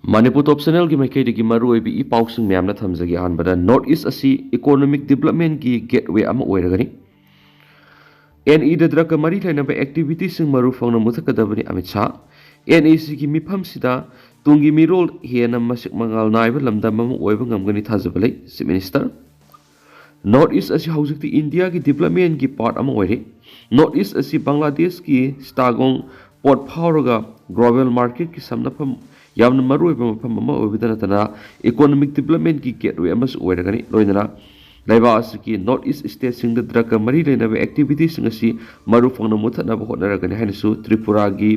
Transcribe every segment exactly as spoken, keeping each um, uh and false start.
ꯃꯅꯤꯄꯨꯔ ꯇꯣꯞ ꯆꯦꯅꯦꯜꯒꯤ ꯃꯥꯏꯀꯩꯗꯒꯤ ꯃꯔꯨꯑꯣꯏꯕ ꯏ ꯄꯥꯎꯁꯤꯡ ꯃꯌꯥꯝꯅ ꯊꯝꯖꯒꯦ꯫ ꯑꯍꯥꯟꯕꯗ, ꯅꯣꯔꯠ ꯏꯁ ꯑꯁꯤ ꯏꯀꯣꯅꯣꯃꯤꯛ ꯗꯤꯕꯂꯞꯃꯦꯟꯒꯤ ꯒꯦꯠꯋꯦ ꯑꯃ ꯑꯣꯏꯔꯒꯅꯤ꯫ ꯑꯦꯟ ꯏꯗ ꯗ꯭ꯔꯒꯀ ꯃꯔꯤ ꯂꯩꯅꯕ ꯑꯦꯛꯇꯤꯚꯤꯇꯤꯁꯤꯡ ꯃꯔꯨ ꯐꯪꯅ ꯃꯨꯊꯠꯀꯗꯕꯅꯤ ꯑꯃꯤꯠ ꯁꯥꯍ꯫ ꯑꯦꯟ ꯏ ꯁꯤꯒꯤ ꯃꯤꯐꯝꯁꯤꯗ ꯇꯨꯡꯒꯤ ꯃꯤꯔꯣꯜ ꯍꯦꯟꯅ ꯃꯁꯛ ꯃꯉꯥꯜ ꯅꯥꯏꯕ ꯂꯝꯗꯝ ꯑꯃ ꯑꯣꯏꯕ ꯉꯝꯒꯅꯤ ꯊꯥꯖꯕ ꯂꯩ, ꯆꯤꯐ ꯃꯤꯅꯤꯁꯇꯔ꯫ ꯅꯣꯔꯠ ꯏꯁ ꯑꯁꯤ ꯍꯧꯖꯤꯛꯇꯤ ꯏꯟꯗꯤꯌꯥꯒꯤ ꯗꯤꯕꯂꯞꯃꯦꯟꯒꯤ ꯄꯥꯔꯠ ꯑꯃ ꯑꯣꯏꯔꯦ꯫ ꯅꯣꯔꯠ ꯏꯁ ꯑꯁꯤ ꯕꯪꯒ꯭ꯂꯥꯗꯦꯁꯀꯤ ꯁꯤꯇꯥꯒꯣꯡ ꯄꯣꯔꯠ ꯐꯥꯎꯔꯒ ꯒ꯭ꯂꯣꯕꯦꯜ ꯃꯥꯔꯀꯦꯠꯀꯤ ꯁꯝꯅꯐꯝ ꯌꯥꯝꯅ ꯃꯔꯨꯑꯣꯏꯕ ꯃꯐꯝ ꯑꯃ ꯑꯣꯏꯕꯗ ꯅꯠꯇꯅ ꯏꯀꯣꯅꯣꯃꯤꯛ ꯗꯤꯕꯂꯞꯃꯦꯟꯒꯤ ꯒꯦꯠꯋꯦ ꯑꯃꯁꯨ ꯑꯣꯏꯔꯒꯅꯤ꯫ ꯂꯣꯏꯅꯅ ꯂꯩꯕꯥꯛ ꯑꯁꯤꯒꯤ ꯅꯣꯔꯠ ꯏꯁ ꯁ꯭ꯇꯦꯠꯁꯤꯡꯗ ꯗ꯭ꯔꯒꯀ ꯃꯔꯤ ꯂꯩꯅꯕ ꯑꯦꯛꯇꯤꯚꯤꯇꯤꯁꯤꯡ ꯑꯁꯤ ꯃꯔꯨ ꯐꯪꯅ ꯃꯨꯊꯠꯅꯕ ꯍꯣꯠꯅꯔꯒꯅꯤ ꯍꯥꯏꯅꯁꯨ ꯇ꯭ꯔꯤꯄꯨꯔꯥꯒꯤ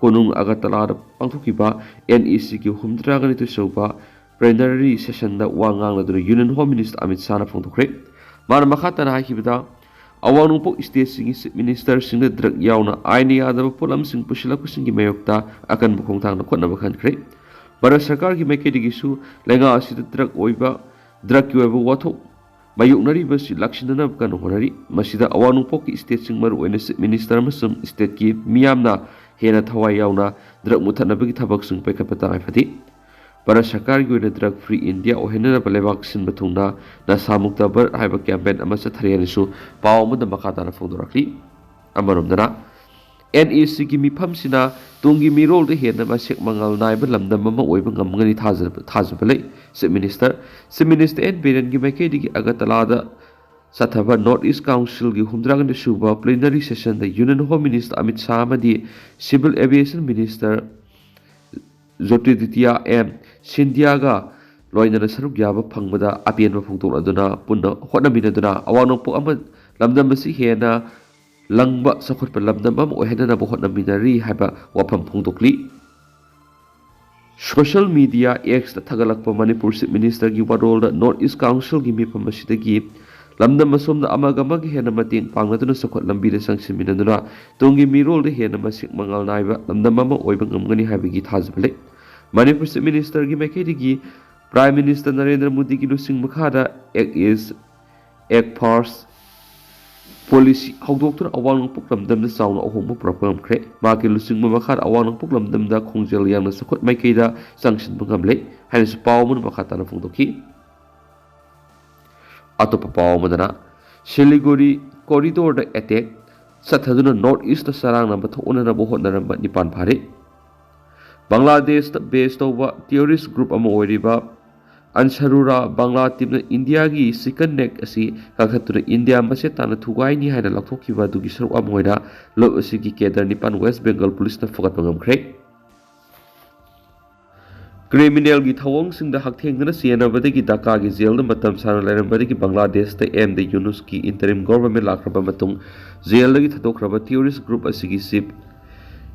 ꯀꯣꯅꯨꯡ ꯑꯒꯔꯇꯂꯥꯗ ꯄꯥꯡꯊꯣꯛꯈꯤꯕ ꯑꯦꯟ ꯏ ꯁꯤꯒꯤ ꯍꯨꯝꯗ꯭ꯔꯥꯒ ꯅꯤꯊꯣꯏ ꯁꯨꯕ ꯄ꯭ꯂꯦꯅꯔꯤ ꯁꯦꯁꯟꯗ ꯋꯥ ꯉꯥꯡꯂꯗꯨꯅ ꯌꯨꯅꯤꯌꯟ ꯍꯣꯝ ꯃꯤꯅꯤꯁꯇꯔ ꯑꯃꯤꯠ ꯁꯥꯍꯅ ꯐꯣꯡꯗꯣꯛꯈ꯭ꯔꯦ꯫ ꯃꯥꯅ ꯃꯈꯥ ꯇꯥꯅ ꯍꯥꯏꯈꯤꯕꯗ, ꯑꯋꯥꯡ ꯅꯣꯡꯄꯣꯛ ꯁ꯭ꯇꯦꯠꯁꯤꯡꯒꯤ ꯆꯤꯐ ꯃꯤꯅꯤꯁꯇꯔꯁꯤꯡꯗ ꯗ꯭ꯔꯒ ꯌꯥꯎꯅ ꯑꯥꯏꯟꯅ ꯌꯥꯗꯕ ꯄꯣꯠꯂꯝꯁꯤꯡ ꯄꯨꯁꯤꯜꯂꯛꯄꯁꯤꯡꯒꯤ ꯃꯥꯌꯣꯛꯇ ꯑꯀꯟꯕ ꯈꯣꯡꯊꯥꯡꯗ ꯈꯣꯠꯅꯕ ꯈꯟꯈ꯭ꯔꯦ꯫ ꯚꯥꯔꯠ ꯁꯔꯀꯥꯔꯒꯤ ꯃꯥꯏꯀꯩꯗꯒꯤꯁꯨ ꯂꯩꯉꯥꯛ ꯑꯁꯤꯗ ꯗ꯭ꯔꯒ ꯑꯣꯏꯕ, ꯗ꯭ꯔꯒꯀꯤ ꯑꯣꯏꯕ ꯋꯥꯊꯣꯛ ꯃꯥꯌꯣꯛꯅꯔꯤꯕꯁꯤ ꯂꯥꯛꯁꯤꯟꯅꯅꯕ ꯀꯟꯅ ꯍꯣꯠꯅꯔꯤ꯫ ꯃꯁꯤꯗ ꯑꯋꯥꯡ ꯅꯣꯡꯄꯣꯛꯀꯤ ꯁ꯭ꯇꯦꯠꯁꯤꯡ, ꯃꯔꯨꯑꯣꯏꯅ ꯆꯤꯐ ꯃꯤꯅꯤꯁꯇꯔ ꯑꯃꯁꯨꯡ ꯁ꯭ꯇꯦꯠꯀꯤ ꯃꯤꯌꯥꯝꯅ ꯍꯦꯟꯅ ꯊꯋꯥꯏ ꯌꯥꯎꯅ ꯗ꯭ꯔꯒ ꯃꯨꯊꯠꯅꯕꯒꯤ ꯊꯕꯛꯁꯤꯡ ꯄꯥꯏꯈꯠꯄ ꯇꯉꯥꯏ ꯐꯗꯦ꯫ ꯚꯥꯔꯠ ꯁꯔꯀꯥꯔꯒꯤ ꯑꯣꯏꯅ ꯗ꯭ꯔꯒ ꯐ꯭ꯔꯤ ꯏꯟꯗꯤꯌꯥ ꯑꯣꯏꯍꯟꯅꯅꯕ ꯂꯩꯕꯥꯛ ꯁꯤꯟꯕ ꯊꯨꯡꯅ ꯅꯁꯥ ꯃꯨꯛꯇ ꯚꯥꯔꯠ ꯍꯥꯏꯕ ꯀꯦꯝꯄꯦꯟ ꯑꯃ ꯆꯠꯊꯔꯤ ꯍꯥꯏꯅꯁꯨ ꯄꯥꯎ ꯑꯃꯗ ꯃꯈꯥ ꯇꯥꯅ ꯐꯣꯡꯗꯣꯔꯛꯂꯤ꯫ ꯑꯃꯔꯣꯝꯗꯅ, ꯑꯦꯟ ꯏ ꯁꯤꯒꯤ ꯃꯤꯐꯝꯁꯤꯅ ꯇꯨꯡꯒꯤ ꯃꯤꯔꯣꯜꯗ ꯍꯦꯟꯅ ꯃꯁꯛ ꯃꯉꯥꯜ ꯅꯥꯏꯕ ꯂꯝꯗꯝ ꯑꯃ ꯑꯣꯏꯕ ꯉꯝꯒꯅꯤ ꯊꯥꯖꯕ, ꯊꯥꯖꯕ ꯂꯩ꯫ Chief minister, chief minister N ꯕꯤꯔꯦꯟꯒꯤ ꯃꯥꯏꯀꯩꯗꯒꯤ ꯑꯒꯔꯇꯂꯥꯗ ꯆꯠꯊꯕ ꯅꯣꯔꯠ ꯏꯁ ꯀꯥꯎꯟꯁꯤꯜꯒꯤ ꯍꯨꯝꯗ꯭ꯔꯥꯒ ꯁꯨꯕ ꯄ꯭ꯂꯦꯅꯔꯤ ꯁꯦꯁꯟꯗ union home minister Amit Shah ꯑꯃꯗꯤ civil aviation minister Jyotiraditya M ꯁꯤꯟꯙ꯭ꯌꯥꯒ ꯂꯣꯏꯅꯅ ꯁꯔꯨꯛ ꯌꯥꯕ ꯐꯪꯕꯗ ꯑꯄꯦꯟꯕ ꯐꯣꯡꯗꯣꯛꯂꯗꯨꯅ ꯄꯨꯟꯅ ꯍꯣꯠꯅꯃꯤꯟꯅꯗꯨꯅ ꯑꯋꯥꯡ ꯅꯣꯡꯄꯣꯛ ꯑꯃ, ꯂꯝꯗꯝ ꯑꯁꯤ ꯍꯦꯟꯅ ꯂꯪꯕ ꯆꯥꯎꯈꯠꯄ ꯂꯝꯗꯝ ꯑꯃ ꯑꯣꯏꯍꯟꯅꯅꯕ ꯍꯣꯠꯅꯃꯤꯟꯅꯔꯤ ꯍꯥꯏꯕ ꯋꯥꯐꯝ ꯐꯣꯡꯗꯣꯛꯂꯤ꯫ ꯁꯣꯁꯤꯌꯦꯜ ꯃꯤꯗꯤꯌꯥ ꯑꯦꯛꯁꯇ ꯊꯥꯒꯠꯂꯛꯄ ꯃꯅꯤꯄꯨꯔ ꯆꯤꯐ ꯃꯤꯅꯤꯁꯇꯔꯒꯤ ꯋꯥꯔꯣꯜꯗ ꯅꯣꯔꯠ ꯏꯁ ꯀꯥꯎꯟꯁꯤꯜꯒꯤ ꯃꯤꯐꯝ ꯑꯁꯤꯗꯒꯤ ꯂꯝꯗꯝ ꯑꯁꯣꯝꯗ ꯑꯃꯒ ꯑꯃꯒ ꯍꯦꯟꯅ ꯃꯇꯦꯡ ꯄꯥꯡꯅꯗꯨꯅ ꯆꯥꯎꯈꯠ ꯂꯝꯕꯤꯗ ꯆꯪꯁꯤꯟꯃꯤꯟꯅꯗꯨꯅ ꯇꯨꯡꯒꯤ ꯃꯤꯔꯣꯜꯗ ꯍꯦꯟꯅ ꯃꯁꯛ ꯃꯉꯥꯜ ꯅꯥꯏꯕ ꯂꯝꯗꯝ ꯑꯃ ꯑꯣꯏꯕ ꯉꯝꯒꯅꯤ ꯍꯥꯏꯕꯒꯤ ꯊꯥꯖꯕ ꯂꯩ꯫ ꯃꯅꯤꯄꯨꯔ ꯆꯤꯐ ꯃꯤꯅꯤꯁꯇꯔꯒꯤ ꯃꯥꯏꯀꯩꯗꯒꯤ ꯄ꯭ꯔꯥꯏꯝ ꯃꯤꯅꯤꯁꯇꯔ ꯅꯔꯦꯟꯗ꯭ꯔ ꯃꯣꯗꯤꯒꯤ ꯂꯨꯆꯤꯡ ꯃꯈꯥꯗ ꯑꯦꯛ ꯏꯁ, ꯑꯦꯛ ꯐꯥꯔꯁ, ꯄꯣꯂꯤꯁꯤ ꯍꯧꯗꯣꯛꯇꯨꯅ ꯑꯋꯥꯡ ꯅꯣꯡꯄꯣꯛ ꯂꯝꯗꯝꯗ ꯆꯥꯎꯅ ꯑꯍꯣꯡꯕ ꯄꯨꯔꯛꯄ ꯉꯝꯈ꯭ꯔꯦ꯫ ꯃꯍꯥꯛꯀꯤ ꯂꯨꯆꯤꯡꯕ ꯃꯈꯥꯗ ꯑꯋꯥꯡ ꯅꯣꯡꯄꯣꯛ ꯂꯝꯗꯝꯗ ꯈꯣꯡꯖꯦꯜ ꯌꯥꯡꯅ ꯆꯥꯎꯈꯠ ꯃꯥꯏꯀꯩꯗ ꯆꯪꯁꯤꯟꯕ ꯉꯝꯂꯦ ꯍꯥꯏꯅꯁꯨ ꯄꯥꯎ ꯑꯃꯅ ꯃꯈꯥ ꯇꯥꯅ ꯐꯣꯡꯗꯣꯛꯈꯤ꯫ ꯑꯇꯣꯞꯄ ꯄꯥꯎ ꯑꯃꯗꯅ, ꯁꯤꯂꯤꯒꯨꯔꯤ ꯀꯣꯔꯤꯗꯣꯔꯗ ꯑꯦꯇꯦꯛ ꯆꯠꯊꯗꯨꯅ ꯅꯣꯔꯠ ꯏꯁꯇ ꯆꯔꯥꯡꯅꯕ ꯊꯣꯛꯍꯟꯅꯅꯕ ꯍꯣꯠꯅꯔꯝꯕ ꯅꯤꯄꯥꯟ ꯐꯥꯔꯦ꯫ ꯕꯪꯒ꯭ꯂꯥꯗꯦꯁꯇ ꯕꯦꯁ ꯇꯧꯕ ꯇꯦꯔꯣꯔꯤꯁ ꯒ꯭ꯔꯨꯞ ꯑꯃ ꯑꯣꯏꯔꯤꯕ ꯑꯟꯁꯔꯨꯔꯥ ꯕꯪꯒ꯭ꯂꯥ ꯇꯤꯝꯅ ꯏꯟꯗꯤꯌꯥꯒꯤ ꯆꯤꯀꯟ ꯅꯦꯛ ꯑꯁꯤ ꯀꯛꯊꯠꯇꯨꯅ ꯏꯟꯗꯤꯌꯥ ꯃꯆꯦꯠ ꯇꯥꯅ ꯊꯨꯒꯥꯏꯅꯤ ꯍꯥꯏꯅ ꯂꯥꯎꯊꯣꯛꯈꯤꯕ ꯑꯗꯨꯒꯤ ꯁꯔꯨꯛ ꯑꯃ ꯑꯣꯏꯅ ꯂꯨꯞ ꯑꯁꯤꯒꯤ ꯀꯦꯗꯔ ꯅꯤꯄꯥꯟ ꯋꯦꯁ ꯕꯦꯡꯒꯜ ꯄꯨꯂꯤꯁꯅ ꯐꯒꯠꯄ ꯉꯝꯈ꯭ꯔꯦ꯫ ꯀ꯭ꯔꯤꯃꯤꯅꯦꯜꯒꯤ ꯊꯧꯑꯣꯡꯁꯤꯡꯗ ꯍꯛꯊꯦꯡꯅꯅ ꯆꯦꯟꯅꯕꯗꯒꯤ ꯙꯥꯀꯥꯒꯤ ꯖꯦꯜꯗ ꯃꯇꯝ ꯁꯥꯡꯅ ꯂꯩꯔꯝꯕꯗꯒꯤ ꯕꯪꯒ꯭ꯂꯥꯗꯦꯁꯇ ꯑꯦꯝ ꯗꯦ ꯌꯨꯅꯨꯁꯀꯤ ꯏꯟꯇꯔꯤꯝ ꯒꯣꯚꯔꯟꯃꯦꯟꯠ ꯂꯥꯛꯈ꯭ꯔꯕ ꯃꯇꯨꯡ ꯖꯦꯜꯗꯒꯤ ꯊꯥꯗꯣꯛꯈ꯭ꯔꯕ ꯇꯦꯔꯣꯔꯤꯁ ꯒ꯭ꯔꯨꯞ ꯑꯁꯤꯒꯤ ꯆꯤꯐ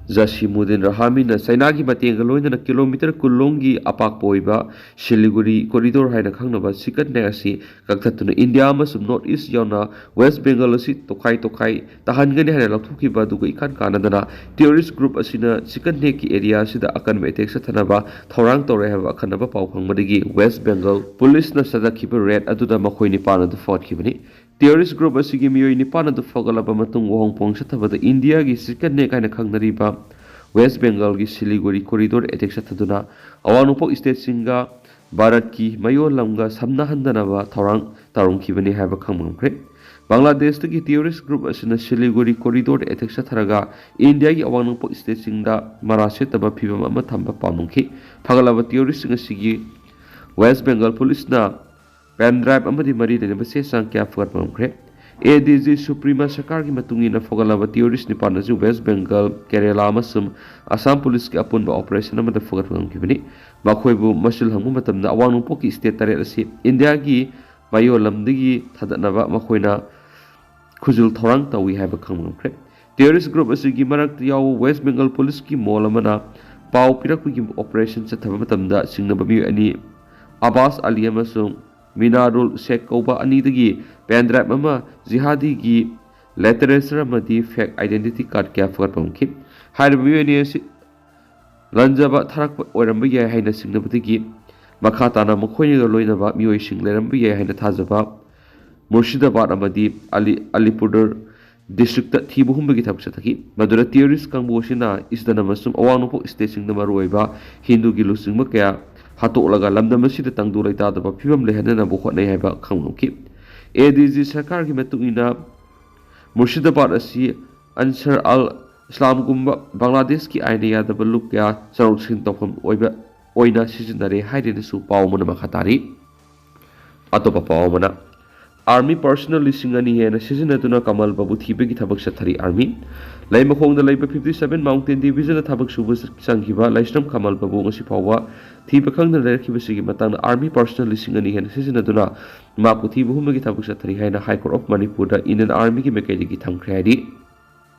ꯖꯁꯤꯃꯨꯗꯤꯟ ꯔꯍꯥꯃꯤꯅ ꯆꯩꯅꯥꯒꯤ ꯃꯇꯦꯡꯒ ꯂꯣꯏꯅꯅ ꯀꯤꯂꯣꯃꯤꯇꯔ ꯀꯨꯟ ꯂꯣꯝꯒꯤ ꯑꯄꯥꯛꯄ ꯑꯣꯏꯕ ꯁꯤꯂꯤꯒꯨꯔꯤ ꯀꯣꯔꯤꯗꯣꯔ ꯍꯥꯏꯅ ꯈꯪꯅꯕ ꯆꯤꯀꯟ ꯅꯦꯛ ꯑꯁꯤ ꯀꯛꯊꯠꯇꯨꯅ ꯏꯟꯗꯤꯌꯥ ꯑꯃꯁꯨꯡ ꯅꯣꯔꯠ ꯏꯁ ꯌꯥꯎꯅ ꯋꯦꯁ ꯕꯦꯡꯒꯜ ꯑꯁꯤ ꯇꯣꯈꯥꯏ ꯇꯣꯈꯥꯏ ꯇꯥꯍꯟꯒꯅꯤ ꯍꯥꯏꯅ ꯂꯥꯎꯊꯣꯛꯈꯤꯕ ꯑꯗꯨꯒ ꯏꯀꯥꯟ ꯀꯥꯟꯅꯗꯅ ꯇꯦꯔꯣꯔꯤꯁ ꯒ꯭ꯔꯨꯞ ꯑꯁꯤꯅ ꯆꯤꯀꯟ ꯅꯦꯛꯀꯤ ꯑꯦꯔꯤꯌꯥ ꯑꯁꯤꯗ ꯑꯀꯟꯕ ꯑꯦꯇꯦꯛ ꯆꯠꯊꯅꯕ ꯊꯧꯔꯥꯡ ꯇꯧꯔꯦ ꯍꯥꯏꯕ ꯑꯈꯟꯅꯕ ꯄꯥꯎ ꯐꯪꯕꯗꯒꯤ ꯋꯦꯁ ꯕꯦꯡꯒꯜ ꯄꯨꯂꯤꯁꯅ ꯆꯠꯊꯈꯤꯕ ꯔꯦꯗ ꯑꯗꯨꯗ ꯃꯈꯣꯏ ꯅꯤꯄꯥꯟ ꯑꯗꯨ ꯐꯒꯠꯈꯤꯕꯅꯤ꯫ ꯇꯦꯔꯣꯔꯤꯁ ꯒ꯭ꯔꯨꯞ ꯑꯁꯤꯒꯤ ꯃꯤꯑꯣꯏ ꯅꯤꯄꯥꯟ ꯑꯗꯨ ꯐꯒꯠꯂꯕ ꯃꯇꯨꯡ ꯋꯥꯍꯣꯡ ꯄꯣꯡ ꯆꯠꯊꯕꯗ ꯏꯟꯗꯤꯌꯥꯒꯤ ꯆꯤꯀꯟ ꯅꯦꯛ ꯍꯥꯏꯅ ꯈꯪꯅꯔꯤꯕ ꯋꯦꯁ ꯕꯦꯡꯒꯜꯒꯤ ꯁꯤꯂꯤꯒꯨꯔꯤ ꯀꯣꯔꯤꯗꯣꯔ ꯑꯦꯇꯦꯛ ꯆꯠꯊꯗꯨꯅ ꯑꯋꯥꯡ ꯅꯣꯡꯄꯣꯛ ꯁ꯭ꯇꯦꯠꯁꯤꯡꯒ ꯚꯥꯔꯠꯀꯤ ꯃꯌꯣꯜ ꯂꯝꯒ ꯁꯝꯅꯍꯟꯗꯅꯕ ꯊꯧꯔꯥꯡ ꯇꯧꯔꯝꯈꯤꯕꯅꯤ ꯍꯥꯏꯕ ꯈꯪꯕ ꯉꯝꯈ꯭ꯔꯦ꯫ ꯕꯪꯒ꯭ꯂꯥꯗꯦꯁꯇꯒꯤ ꯇꯦꯔꯣꯔꯤꯁ ꯒ꯭ꯔꯨꯞ ꯑꯁꯤꯅ ꯁꯤꯂꯤꯒꯨꯔꯤ ꯀꯣꯔꯤꯗꯣꯔꯗ ꯑꯦꯇꯦꯛ ꯆꯠꯊꯔꯒ ꯏꯟꯗꯤꯌꯥꯒꯤ ꯑꯋꯥꯡ ꯅꯣꯡꯄꯣꯛ ꯁ꯭ꯇꯦꯠꯁꯤꯡꯗ ꯃꯔꯥ ꯁꯦꯠꯇꯕ ꯐꯤꯕꯝ ꯑꯃ ꯊꯝꯕ ꯄꯥꯝꯂꯝꯈꯤ꯫ ꯐꯒꯠꯂꯕ ꯇꯦꯔꯣꯔꯤꯁꯁꯤꯡ ꯑꯁꯤꯒꯤ ꯋꯦꯁ ꯕꯦꯡꯒꯜ ꯄꯨꯂꯤꯁꯅ ꯄꯦꯟ ꯗ꯭ꯔꯥꯏꯚ ꯑꯃꯗꯤ ꯃꯔꯤ ꯂꯩꯅꯕ ꯆꯦ ꯆꯥꯡ ꯀꯌꯥ ꯐꯒꯠꯄ ꯉꯝꯈ꯭ꯔꯦ꯫ ꯑꯦ ꯗꯤ ꯖꯤ ꯁꯨꯄ꯭ꯔꯤꯃꯥ ꯁꯔꯀꯥꯔꯒꯤ ꯃꯇꯨꯡ ꯏꯟꯅ ꯐꯒꯠꯂꯕ ꯇꯦꯔꯣꯔꯤꯁ ꯅꯤꯄꯥꯟ ꯑꯁꯤ ꯋꯦꯁ ꯕꯦꯡꯒꯜ, ꯀꯦꯔꯦꯂꯥ ꯑꯃꯁꯨꯡ ꯑꯁꯥꯝ ꯄꯨꯂꯤꯁꯀꯤ ꯑꯄꯨꯟꯕ ꯑꯣꯄꯔꯦꯁꯟ ꯑꯃꯗ ꯐꯒꯠꯄ ꯉꯝꯈꯤꯕꯅꯤ꯫ ꯃꯈꯣꯏꯕꯨ ꯃꯆꯤꯜ ꯍꯪꯕ ꯃꯇꯝꯗ ꯑꯋꯥꯡ ꯅꯣꯡꯄꯣꯛꯀꯤ ꯁ꯭ꯇꯦꯠ ꯇꯔꯦꯠ ꯑꯁꯤ ꯏꯟꯗꯤꯌꯥꯒꯤ ꯃꯌꯣꯜ ꯂꯝꯗꯒꯤ ꯊꯥꯗꯠꯅꯕ ꯃꯈꯣꯏꯅ ꯈꯨꯖꯤꯜ ꯊꯧꯔꯥꯡ ꯇꯧꯏ ꯍꯥꯏꯕ ꯈꯪꯕ ꯉꯝꯈ꯭ꯔꯦ꯫ ꯇꯦꯔꯣꯔꯤꯁ ꯒ꯭ꯔꯨꯞ ꯑꯁꯤꯒꯤ ꯃꯔꯛꯇ ꯌꯥꯎꯕ ꯋꯦꯁ ꯕꯦꯡꯒꯜ ꯄꯨꯂꯤꯁꯀꯤ ꯃꯣꯜ ꯑꯃꯅ ꯄꯥꯎ ꯄꯤꯔꯛꯄꯒꯤ ꯑꯣꯄꯔꯦꯁꯟ ꯆꯠꯊꯕ ꯃꯇꯝꯗ ꯆꯤꯡꯅꯕ ꯃꯤꯑꯣꯏ ꯑꯅꯤ ꯑꯕꯥꯁ ꯑꯂꯤ ꯑꯃꯁꯨꯡ ꯃꯤꯅꯥꯔꯨꯜ ꯁꯦꯈ ꯀꯧꯕ ꯑꯅꯤꯗꯒꯤ ꯄꯦꯟ ꯗ꯭ꯔꯥꯏꯚ ꯑꯃ, ꯖꯤꯍꯥꯗꯤꯒꯤ ꯂꯤꯇꯔꯦꯆꯔ ꯑꯃꯗꯤ ꯐꯦꯛ ꯑꯥꯏꯗꯦꯟꯇꯤꯇꯤ ꯀꯥꯔꯗ ꯀꯌꯥ ꯐꯒꯠꯄ ꯉꯝꯈꯤ꯫ ꯍꯥꯏꯔꯤꯕ ꯃꯤꯑꯣꯏ ꯑꯅꯤ ꯑꯁꯤ ꯂꯟꯖꯕ ꯊꯥꯔꯛꯄ ꯑꯣꯏꯔꯝꯕ ꯌꯥꯏ ꯍꯥꯏꯅ ꯆꯤꯡꯅꯕꯗꯒꯤ ꯃꯈꯥ ꯇꯥꯅ ꯃꯈꯣꯏꯒ ꯂꯣꯏꯅꯕ ꯃꯤꯑꯣꯏꯁꯤꯡ ꯂꯩꯔꯝꯕ ꯌꯥꯏ ꯍꯥꯏꯅ ꯊꯥꯖꯕ ꯃꯨꯔꯁꯤꯗꯥꯕꯥꯗ ꯑꯃꯗꯤ ꯑꯂꯤ ꯑꯂꯤꯄꯨꯔꯗꯨꯔ ꯗꯤꯁꯇ꯭ꯔꯤꯛꯇ ꯊꯤꯕ ꯍꯨꯝꯕꯒꯤ ꯊꯕꯛ ꯆꯠꯊꯈꯤ꯫ ꯃꯗꯨꯗ ꯇꯦꯔꯣꯔꯤꯁ ꯀꯥꯡꯕꯨ ꯑꯁꯤꯅ ꯏꯁꯇꯔꯟ ꯑꯃꯁꯨꯡ ꯑꯋꯥꯡ ꯅꯣꯡꯄꯣꯛ ꯁ꯭ꯇꯦꯠꯁꯤꯡꯗ ꯃꯔꯨꯑꯣꯏꯕ ꯍꯤꯟꯗꯨꯒꯤ ꯂꯨꯆꯤꯡꯕ ꯀꯌꯥ ꯍꯥꯠꯇꯣꯛꯂꯒ ꯂꯝꯗꯝ ꯑꯁꯤꯗ ꯇꯪꯗꯨ ꯂꯩꯇꯥꯗꯕ ꯐꯤꯕꯝ ꯂꯩꯍꯟꯅꯅꯕ ꯍꯣꯠꯅꯩ ꯍꯥꯏꯕ ꯈꯪꯂꯝꯈꯤ꯫ ꯑꯦ ꯗꯤ ꯖꯤ ꯁꯔꯀꯥꯔꯒꯤ ꯃꯇꯨꯡ ꯏꯟꯅ ꯃꯨꯔꯁꯤꯗꯥꯕꯥꯗ ꯑꯁꯤ ꯑꯟꯁꯔ ꯑꯜ ꯏꯁꯂꯥꯝꯒꯨꯝꯕ ꯕꯪꯒ꯭ꯂꯥꯗꯦꯁꯀꯤ ꯑꯥꯏꯟꯗ ꯌꯥꯗꯕ ꯂꯨꯞ ꯀꯌꯥ ꯆꯥꯔꯣꯛ ꯁꯤꯟ ꯇꯧꯐꯝ ꯑꯣꯏꯕ ꯑꯣꯏꯅ ꯁꯤꯖꯤꯟꯅꯔꯦ ꯍꯥꯏꯔꯦꯅꯁꯨ ꯄꯥꯎ ꯑꯃꯅ ꯃꯈꯥ ꯇꯥꯔꯤ꯫ ꯑꯇꯣꯞꯄ ꯄꯥꯎ ꯑꯃꯅ, ꯑꯥꯔꯃꯤ ꯄꯔꯁꯅꯦꯜ ꯂꯤꯁꯤꯡ ꯑꯅꯤ ꯍꯦꯟꯅ ꯁꯤꯖꯤꯟꯅꯗꯨꯅ ꯀꯃꯜ ꯕꯥꯕꯨ ꯊꯤꯕꯒꯤ ꯊꯕꯛ ꯆꯠꯊꯔꯤ꯫ ꯑꯥꯔꯃꯤ ꯂꯩꯃꯈꯣꯡꯗ ꯂꯩꯕ ꯐꯤꯐꯇꯤ ꯁꯚꯦꯟ ꯃꯥꯎꯟꯇꯦꯟ ꯗꯤꯕꯤꯖꯟꯗ ꯊꯕꯛ ꯁꯨꯕ ꯆꯪꯈꯤꯕ ꯂꯥꯏꯁ꯭ꯔꯝ ꯀꯃꯜ ꯕꯥꯕꯨ ꯉꯁꯤ ꯐꯥꯎꯕ ꯊꯤꯕ ꯈꯪꯗꯅ ꯂꯩꯔꯛꯈꯤꯕꯁꯤꯒꯤ ꯃꯇꯥꯡꯗ ꯑꯥꯔꯃꯤ ꯄꯔꯁꯅꯦꯜ ꯂꯤꯁꯤꯡ ꯑꯅꯤ ꯍꯦꯟꯅ ꯁꯤꯖꯤꯟꯅꯗꯨꯅ ꯃꯍꯥꯛꯄꯨ ꯊꯤꯕ ꯍꯨꯝꯕꯒꯤ ꯊꯕꯛ ꯆꯠꯊꯔꯤ ꯍꯥꯏꯅ ꯍꯥꯏ ꯀꯣꯔꯠ ꯑꯣꯐ ꯃꯅꯤꯄꯨꯔꯗ ꯏꯟꯗꯤꯌꯟ ꯑꯥꯔꯃꯤꯒꯤ ꯃꯥꯏꯀꯩꯗꯒꯤ ꯊꯝꯈ꯭ꯔꯦ ꯍꯥꯏꯔꯤ꯫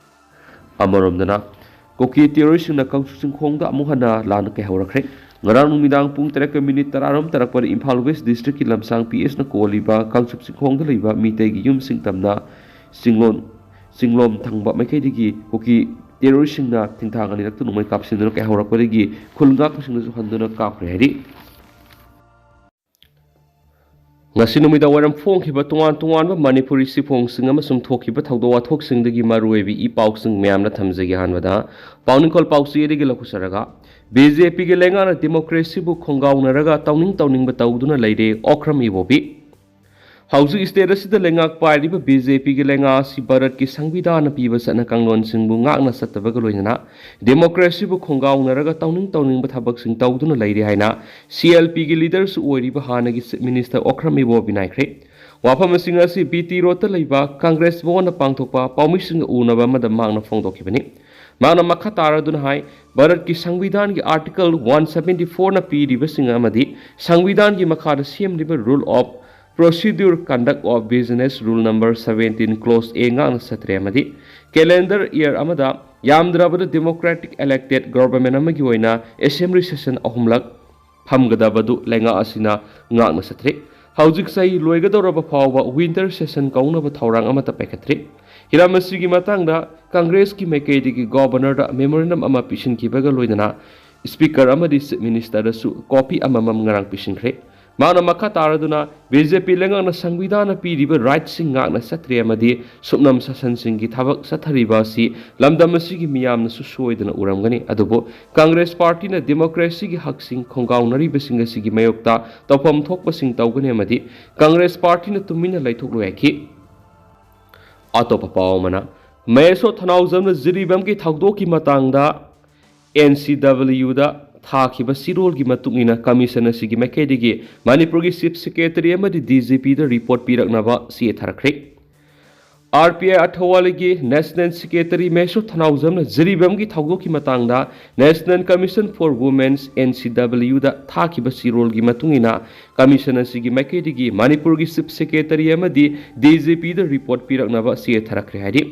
ꯑꯃꯔꯣꯝꯗꯅ, ꯀꯨꯀꯤ ꯇꯦꯔꯣꯔꯤꯁꯁꯤꯡꯅ ꯀꯥꯡꯆꯨꯞ ꯆꯤꯡꯈꯣꯡꯗ ꯑꯃꯨꯛ ꯍꯟꯅ ꯂꯥꯟ ꯀꯌꯥ ꯍꯧꯔꯛꯈ꯭ꯔꯦ꯫ ꯉꯔꯥꯡ ꯅꯨꯃꯤꯗꯥꯡ ꯄꯨꯡ ꯇꯔꯦꯠꯀ ꯃꯤꯅꯤꯠ ꯇꯔꯥꯔꯣꯝ ꯇꯥꯔꯛꯄꯗ ꯏꯝꯐꯥꯜ ꯋꯦꯁ ꯗꯤꯁꯇ꯭ꯔꯤꯛꯀꯤ ꯂꯝꯁꯥꯡ ꯄꯤ ꯑꯦꯁꯅ ꯀꯣꯜꯂꯤꯕ ꯀꯥꯡꯆꯨꯞ ꯆꯤꯡꯈꯣꯡꯗ ꯂꯩꯕ ꯃꯤꯇꯩꯒꯤ ꯌꯨꯝꯁꯤꯡ ꯇꯝꯅ ꯆꯤꯡꯂꯣꯟ ꯆꯤꯡꯂꯣꯝ ꯊꯪꯕ ꯃꯥꯏꯀꯩꯗꯒꯤ ꯀꯨꯀꯤ ꯇꯦꯔꯣꯔꯤꯁꯁꯤꯡꯅ ꯊꯤꯡꯊꯥꯡ ꯑꯅꯤꯔꯛꯇ ꯅꯣꯡꯃꯩ ꯀꯥꯞꯁꯤꯟꯗꯨꯅ ꯀꯌꯥ ꯍꯧꯔꯛꯄꯗꯒꯤ ꯈꯨꯜ ꯉꯥꯛꯄꯁꯤꯡꯅꯁꯨ ꯍꯟꯗꯨꯅ ꯀꯥꯞꯈ꯭ꯔꯦ ꯍꯥꯏꯔꯤ꯫ ꯉꯁꯤ ꯅꯨꯃꯤꯗꯥꯡ ꯋꯥꯏꯔꯝ ꯐꯣꯡꯈꯤꯕ ꯇꯣꯉꯥꯟ ꯇꯣꯉꯥꯟꯕ ꯃꯅꯤꯄꯨꯔꯤ ꯆꯦꯐꯣꯡꯁꯤꯡ ꯑꯃꯁꯨꯡ ꯊꯣꯛꯈꯤꯕ ꯊꯧꯗꯣꯛ ꯋꯥꯊꯣꯛꯁꯤꯡꯗꯒꯤ ꯃꯔꯨꯑꯣꯏꯕ ꯏ ꯄꯥꯎꯁꯤꯡ ꯃꯌꯥꯝꯅ ꯊꯝꯖꯒꯦ꯫ ꯑꯍꯥꯟꯕꯗ ꯄꯥꯎꯅꯤꯡꯈꯣꯜ ꯄꯥꯎꯆꯦꯗꯒꯤ ꯂꯧꯈꯠꯆꯔꯒ, ꯕꯤ ꯖꯦ ꯄꯤꯒꯤ ꯂꯩꯉꯥꯛꯅ ꯗꯦꯃꯣꯀ꯭ꯔꯦꯁꯤꯕꯨ ꯈꯣꯡꯒꯥꯎꯅꯔꯒ ꯇꯧꯅꯤꯡ ꯇꯧꯅꯤꯡꯕ ꯇꯧꯗꯨꯅ ꯂꯩꯔꯦ, ꯑꯣꯀ꯭ꯔꯝ ꯏꯕꯣꯕꯤ꯫ ꯍꯧꯖꯤꯛ ꯁ꯭ꯇꯦꯠ ꯑꯁꯤꯗ ꯂꯩꯉꯥꯛ ꯄꯥꯏꯔꯤꯕ ꯕꯤ ꯖꯦ ꯄꯤꯒꯤ ꯂꯩꯉꯥꯛ ꯑꯁꯤ ꯚꯥꯔꯠꯀꯤ ꯁꯪꯕꯤꯙꯥꯟꯅ ꯄꯤꯕ ꯆꯠꯅ ꯀꯥꯡꯂꯣꯟꯁꯤꯡꯕꯨ ꯉꯥꯛꯅ ꯆꯠꯇꯕꯒ ꯂꯣꯏꯅꯅ ꯗꯦꯃꯣꯀ꯭ꯔꯦꯁꯤꯕꯨ ꯈꯣꯡꯒꯥꯎꯅꯔꯒ ꯇꯧꯅꯤꯡ ꯇꯧꯅꯤꯡꯕ ꯊꯕꯛꯁꯤꯡ ꯇꯧꯗꯨꯅ ꯂꯩꯔꯦ ꯍꯥꯏꯅ ꯁꯤ ꯑꯦꯜ ꯄꯤꯒꯤ ꯂꯤꯗꯔꯁꯨ ꯑꯣꯏꯔꯤꯕ ꯍꯥꯟꯅꯒꯤ ꯆꯤꯐ ꯃꯤꯅꯤꯁꯇꯔ ꯑꯣꯀ꯭ꯔꯝ ꯏꯕꯣꯕꯤ ꯍꯥꯏꯈ꯭ꯔꯦ꯫ ꯋꯥꯐꯝꯁꯤꯡ ꯑꯁꯤ ꯕꯤ ꯇꯤ ꯔꯣꯗꯇ ꯂꯩꯕ ꯀꯪꯒ꯭ꯔꯦꯁ ꯚꯋꯟꯗ ꯄꯥꯡꯊꯣꯛꯄ ꯄꯥꯎꯃꯤꯁꯤꯡꯒ ꯎꯅꯕ ꯑꯃꯗ ꯃꯍꯥꯛꯅ ꯐꯣꯡꯗꯣꯛꯈꯤꯕꯅꯤ꯫ ꯃꯍꯥꯛꯅ ꯃꯈꯥ ꯇꯥꯔꯗꯨꯅ ꯍꯥꯏ, ꯚꯥꯔꯠꯀꯤ ꯁꯪꯕꯤꯙꯥꯟꯒꯤ ꯑꯥꯔꯇꯤꯀꯜ ꯋꯥꯟ ꯁꯚꯦꯟꯇꯤ ꯐꯣꯔꯅ ꯄꯤꯔꯤꯕꯁꯤꯡ ꯑꯃꯗꯤ ꯁꯪꯕꯤꯙꯥꯟꯒꯤ ꯃꯈꯥꯗ ꯁꯦꯝꯂꯤꯕ Rule of Procedure, Conduct of Business, Rule number seventeen, clause A ꯉꯥꯛꯅ ꯆꯠꯇ꯭ꯔꯦ ꯑꯃꯗꯤ ꯀꯦꯂꯦꯟꯗꯔ ꯏꯌꯔ ꯑꯃꯗ ꯌꯥꯝꯗ꯭ꯔꯕꯗ ꯗꯦꯃꯣꯀ꯭ꯔꯦꯇꯤꯛ ꯏꯂꯦꯛꯇꯦꯗ ꯒꯣꯚꯔꯟꯃꯦꯟꯠ ꯑꯃꯒꯤ ꯑꯣꯏꯅ ꯑꯦꯁꯦꯝꯕ꯭ꯂꯤ ꯁꯦꯁꯟ ꯑꯍꯨꯝꯂꯛ ꯐꯝꯒꯗꯕꯗꯨ ꯂꯩꯉꯥꯛ ꯑꯁꯤꯅ ꯉꯥꯛꯅ ꯆꯠꯇ꯭ꯔꯤ꯫ ꯍꯧꯖꯤꯛ ꯆꯍꯤ ꯂꯣꯏꯒꯗꯧꯔꯕ ꯐꯥꯎꯕ ꯋꯤꯟꯇꯔ ꯁꯦꯁꯟ ꯀꯧꯅꯕ ꯊꯧꯔꯥꯡ ꯑꯃꯠꯇ ꯄꯥꯏꯈꯠꯇ꯭ꯔꯤ꯫ ꯍꯤꯔꯝ ꯑꯁꯤꯒꯤ ꯃꯇꯥꯡꯗ ꯀꯪꯒ꯭ꯔꯦꯁꯀꯤ ꯃꯥꯏꯀꯩꯗꯒꯤ ꯒꯣꯚꯔꯅꯔꯗ ꯃꯦꯃꯣꯔꯦꯟꯗꯝ ꯑꯃ ꯄꯤꯁꯤꯟꯈꯤꯕꯒ ꯂꯣꯏꯅꯅ ꯁ꯭ꯄꯤꯀꯔ ꯑꯃꯗꯤ ꯆꯤꯐ ꯃꯤꯅꯤꯁꯇꯔꯗꯁꯨ ꯀꯣꯄꯤ ꯑꯃꯃꯝ ꯉꯔꯥꯡ ꯄꯤꯁꯤꯟꯈ꯭ꯔꯦ꯫ ꯃꯍꯥꯛꯅ ꯃꯈꯥ ꯇꯥꯔꯗꯨꯅ, ꯕꯤ ꯖꯦ ꯄꯤ ꯂꯩꯉꯥꯛꯅ ꯁꯪꯕꯤꯙꯥꯟꯅ ꯄꯤꯔꯤꯕ rightꯁꯤꯡ ꯉꯥꯛꯅ ꯆꯠꯇ꯭ꯔꯦ ꯑꯃꯗꯤ ꯁꯨꯞꯅꯝ ꯁꯥꯁꯟꯁꯤꯡꯒꯤ ꯊꯕꯛ ꯆꯠꯊꯔꯤꯕ ꯑꯁꯤ ꯂꯝꯗꯝ ꯑꯁꯤꯒꯤ ꯃꯤꯌꯥꯝꯅꯁꯨ ꯁꯣꯏꯗꯅ ꯎꯔꯝꯒꯅꯤ꯫ ꯑꯗꯨꯕꯨ ꯀꯪꯒ꯭ꯔꯦꯁ ꯄꯥꯔꯇꯤꯅ democracyꯒꯤ ꯍꯛꯁꯤꯡ ꯈꯣꯡꯒꯥꯎꯅꯔꯤꯕꯁꯤꯡ ꯑꯁꯤꯒꯤ ꯃꯥꯌꯣꯛꯇ ꯇꯧꯐꯝ ꯊꯣꯛꯄꯁꯤꯡ ꯇꯧꯒꯅꯤ ꯑꯃꯗꯤ ꯀꯪꯒ꯭ꯔꯦꯁ ꯄꯥꯔꯇꯤꯅ ꯇꯨꯃꯤꯟꯅ ꯂꯩꯊꯣꯛꯂꯣꯏ ꯍꯥꯏꯈꯤ꯫ ꯑꯇꯣꯞꯄ ꯄꯥꯎ ꯑꯃꯅ, ꯃꯍꯦꯁꯣꯔ ꯊꯅꯥꯎꯖꯝꯅ ꯖꯤꯔꯤꯕꯥꯝꯒꯤ ꯊꯧꯗꯣꯛꯀꯤ ꯃꯇꯥꯡꯗ ꯑꯦꯟ ꯁꯤ ꯗꯕ꯭ꯂꯤꯎꯗ ꯊꯥꯈꯤꯕ ꯆꯦꯔꯣꯜꯒꯤ ꯃꯇꯨꯡ ꯏꯟꯅ commission ꯑꯁꯤꯒꯤ ꯃꯥꯏꯀꯩꯗꯒꯤ ꯃꯅꯤꯄꯨꯔꯒꯤ Chief Secretary ꯑꯃꯗꯤ ꯗꯤ ꯖꯤ ꯄꯤꯗ report ꯄꯤꯔꯛꯅꯕ ꯆꯦ ꯊꯥꯔꯛꯈ꯭ꯔꯦ꯫ ꯑꯥꯔ ꯄꯤ ꯑꯥꯏ ꯑꯊꯋꯥꯂꯤꯒꯤ National Secretary ꯃꯍꯦꯁꯣꯔ ꯊꯅꯥꯎꯖꯝꯅ ꯖꯤꯔꯤꯕꯥꯝꯒꯤ ꯊꯧꯗꯣꯛꯀꯤ ꯃꯇꯥꯡꯗ National Commission for Women's, and C ꯗꯕ꯭ꯂꯤꯎꯗ ꯊꯥꯈꯤꯕ ꯆꯦꯔꯣꯜꯒꯤ ꯃꯇꯨꯡ ꯏꯟꯅ commission ꯑꯁꯤꯒꯤ ꯃꯥꯏꯀꯩꯗꯒꯤ ꯃꯅꯤꯄꯨꯔꯒꯤ Chief Secretary ꯑꯃꯗꯤ ꯗꯤ ꯖꯤ ꯄꯤꯗ report ꯄꯤꯔꯛꯅꯕ ꯆꯦ ꯊꯥꯔꯛꯈ꯭ꯔꯦ ꯍꯥꯏꯔꯤ꯫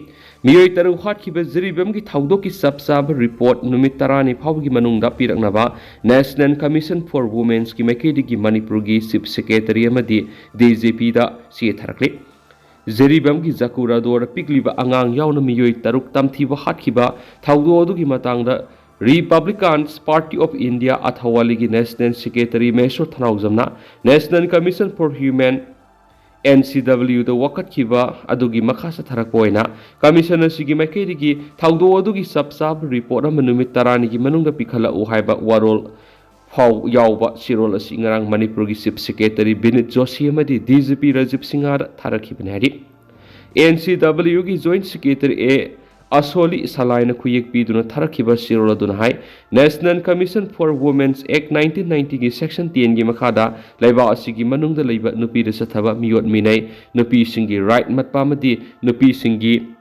ꯃꯤꯑꯣꯏ ꯇꯔꯨꯛ ꯍꯥꯠꯈꯤꯕ ꯖꯤꯔꯤꯕꯥꯝꯒꯤ ꯊꯧꯗꯣꯛꯀꯤ ꯆꯞ ꯆꯥꯕ report ꯅꯨꯃꯤꯠ ꯇꯔꯥꯅꯤ ꯐꯥꯎꯕꯒꯤ ꯃꯅꯨꯡꯗ ꯄꯤꯔꯛꯅꯕ National Commission for Womenꯒꯤ ꯃꯥꯏꯀꯩꯗꯒꯤ ꯃꯅꯤꯄꯨꯔꯒꯤ Chief Secretary ꯑꯃꯗꯤ ꯗꯤ ꯖꯤ ꯄꯤꯗ ꯆꯦ ꯊꯥꯔꯛꯂꯤ꯫ ꯖꯤꯔꯤꯕꯥꯝꯒꯤ ꯖꯀꯨꯔꯥꯗꯣꯔꯗ ꯄꯤꯛꯂꯤꯕ ꯑꯉꯥꯡ ꯌꯥꯎꯅ ꯃꯤꯑꯣꯏ ꯇꯔꯨꯛ ꯇꯝꯊꯤꯕ ꯍꯥꯠꯈꯤꯕ ꯊꯧꯗꯣꯛ ꯑꯗꯨꯒꯤ ꯃꯇꯥꯡꯗ Republicans Party of India ꯑꯊꯋꯥꯂꯤꯒꯤ National Secretary ꯃꯍꯦꯁꯣꯔ ꯊꯅꯥꯎꯖꯝꯅ National Commission for Human, N C ꯗꯕ꯭ꯂꯤꯎꯗ ꯋꯥꯀꯠꯈꯤꯕ ꯑꯗꯨꯒꯤ ꯃꯈꯥ ꯆꯠꯊꯔꯛꯄ ꯑꯣꯏꯅ commission ꯑꯁꯤꯒꯤ ꯃꯥꯏꯀꯩꯗꯒꯤ ꯊꯧꯗꯣꯛ ꯑꯗꯨꯒꯤ ꯆꯞ ꯆꯥꯕ report ꯑꯃ ꯅꯨꯃꯤꯠ ꯇꯔꯥꯅꯤꯒꯤ ꯃꯅꯨꯡꯗ ꯄꯤꯈꯠꯂꯛꯎ ꯍꯥꯏꯕ ꯋꯥꯔꯣꯜ ꯐꯥꯎ ꯌꯥꯎꯕ ꯆꯦꯔꯣꯜ ꯑꯁꯤ ꯉꯔꯥꯡ ꯃꯅꯤꯄꯨꯔꯒꯤ Chief Secretary ꯕꯤꯅꯤꯠ ꯖꯣꯁꯤ ꯑꯃꯗꯤ ꯗꯤ ꯖꯤ ꯄꯤ ꯔꯥꯖꯤꯕ ꯁꯤꯡꯍꯗ ꯊꯥꯔꯛꯈꯤꯕꯅꯤ ꯍꯥꯏꯔꯤ꯫ ꯑꯦꯟ ꯁꯤ ꯗꯕ꯭ꯂꯤꯎꯒꯤ Joint Secretary ꯑꯦ ꯑꯁꯣꯂꯤ ꯁꯂꯥꯏꯅ ꯈꯨꯌꯦꯛ ꯄꯤꯗꯨꯅ ꯊꯥꯔꯛꯈꯤꯕ ꯆꯦꯔꯣꯜ ꯑꯗꯨꯅ ꯍꯥꯏ, National Commission for Women's Act nineteen ninetyꯒꯤ section tenꯒꯤ ꯃꯈꯥꯗ ꯂꯩꯕꯥꯛ ꯑꯁꯤꯒꯤ ꯃꯅꯨꯡꯗ ꯂꯩꯕ ꯅꯨꯄꯤꯗ ꯆꯠꯊꯕ ꯃꯤꯑꯣꯠ ꯃꯤꯅꯩ, ꯅꯨꯄꯤꯁꯤꯡꯒꯤ right ꯃꯠꯄ ꯑꯃꯗꯤ ꯅꯨꯄꯤꯁꯤꯡꯒꯤ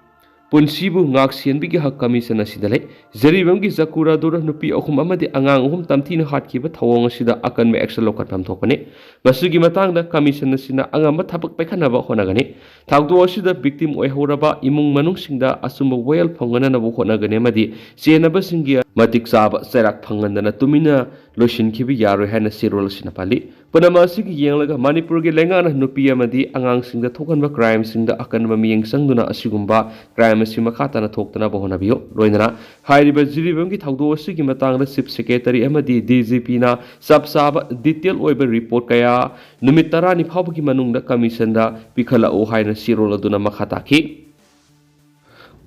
ꯄꯨꯟꯁꯤꯕꯨ ꯉꯥꯛ ꯁꯦꯟꯕꯒꯤ ꯍꯛ commission ꯑꯁꯤꯗ ꯂꯩ꯫ ꯖꯤꯔꯤꯕꯥꯝꯒꯤ ꯖꯀꯨꯔꯥꯗꯣꯔꯗ ꯅꯨꯄꯤ ꯑꯍꯨꯝ ꯑꯃꯗꯤ ꯑꯉꯥꯡ ꯑꯍꯨꯝ ꯇꯝꯊꯤꯅ ꯍꯥꯠꯈꯤꯕ ꯊꯧꯑꯣꯡ ꯑꯁꯤꯗ ꯑꯀꯟꯕ action ꯂꯧꯈꯠꯐꯝ ꯊꯣꯛꯄꯅꯤ꯫ ꯃꯁꯤꯒꯤ ꯃꯇꯥꯡꯗ commission ꯑꯁꯤꯅ ꯑꯉꯝꯕ ꯊꯕꯛ ꯄꯥꯏꯈꯠꯅꯕ ꯍꯣꯠꯅꯒꯅꯤ꯫ ꯊꯧꯗꯣꯛ ꯑꯁꯤꯗ victim ꯑꯣꯏꯍꯧꯔꯕ ꯏꯃꯨꯡ ꯃꯅꯨꯡꯁꯤꯡꯗ ꯑꯆꯨꯝꯕ ꯋꯥꯌꯦꯜ ꯐꯪꯍꯟꯅꯕ ꯍꯣꯠꯅꯒꯅꯤ ꯑꯃꯗꯤ ꯆꯦꯟꯅꯕꯁꯤꯡꯒꯤ ꯃꯇꯤꯛ ꯆꯥꯕ ꯆꯩꯔꯥꯛ ꯐꯪꯍꯟꯗꯅ ꯇꯨꯃꯤꯟꯅ ꯂꯣꯏꯁꯤꯟꯈꯤꯕ ꯌꯥꯔꯣꯏ ꯍꯥꯏꯅ ꯆꯦꯔꯣꯜ ꯑꯁꯤꯅ ꯄꯜꯂꯤ꯫ ꯄꯨꯝꯅꯃꯛ ꯑꯁꯤꯒꯤ ꯌꯦꯡꯂꯒ ꯃꯅꯤꯄꯨꯔꯒꯤ ꯂꯩꯉꯥꯛꯅ ꯅꯨꯄꯤ ꯑꯃꯗꯤ ꯑꯉꯥꯡꯁꯤꯡꯗ ꯊꯣꯛꯍꯟꯕ ꯀ꯭ꯔꯥꯏꯝꯁꯤꯡꯗ ꯑꯀꯟꯕ ꯃꯤꯠꯌꯦꯡ ꯆꯪꯗꯨꯅ ꯑꯁꯤꯒꯨꯝꯕ ꯀ꯭ꯔꯥꯏꯝ ꯑꯁꯤ ꯃꯈꯥ ꯇꯥꯅ ꯊꯣꯛꯇꯅꯕ ꯍꯣꯠꯅꯕꯤꯌꯨ꯫ ꯂꯣꯏꯅꯅ ꯍꯥꯏꯔꯤꯕ ꯖꯤꯔꯤꯕꯥꯝꯒꯤ ꯊꯧꯗꯣꯛ ꯑꯁꯤꯒꯤ ꯃꯇꯥꯡꯗ ꯆꯤꯐ ꯁꯦꯀ꯭ꯔꯦꯇꯔꯤ ꯑꯃꯗꯤ ꯗꯤ ꯖꯤ ꯄꯤꯅ ꯆꯞ ꯆꯥꯕ ꯗꯤꯇꯦꯜ ꯑꯣꯏꯕ ꯔꯤꯄꯣꯔꯠ ꯀꯌꯥ ꯅꯨꯃꯤꯠ ꯇꯔꯥꯅꯤ ꯐꯥꯎꯕꯒꯤ ꯃꯅꯨꯡꯗ ꯀꯃꯤꯁꯟꯗ ꯄꯤꯈꯠꯂꯛꯎ ꯍꯥꯏꯅ ꯆꯦꯔꯣꯜ ꯑꯗꯨꯅ ꯃꯈꯥ ꯇꯥꯈꯤ꯫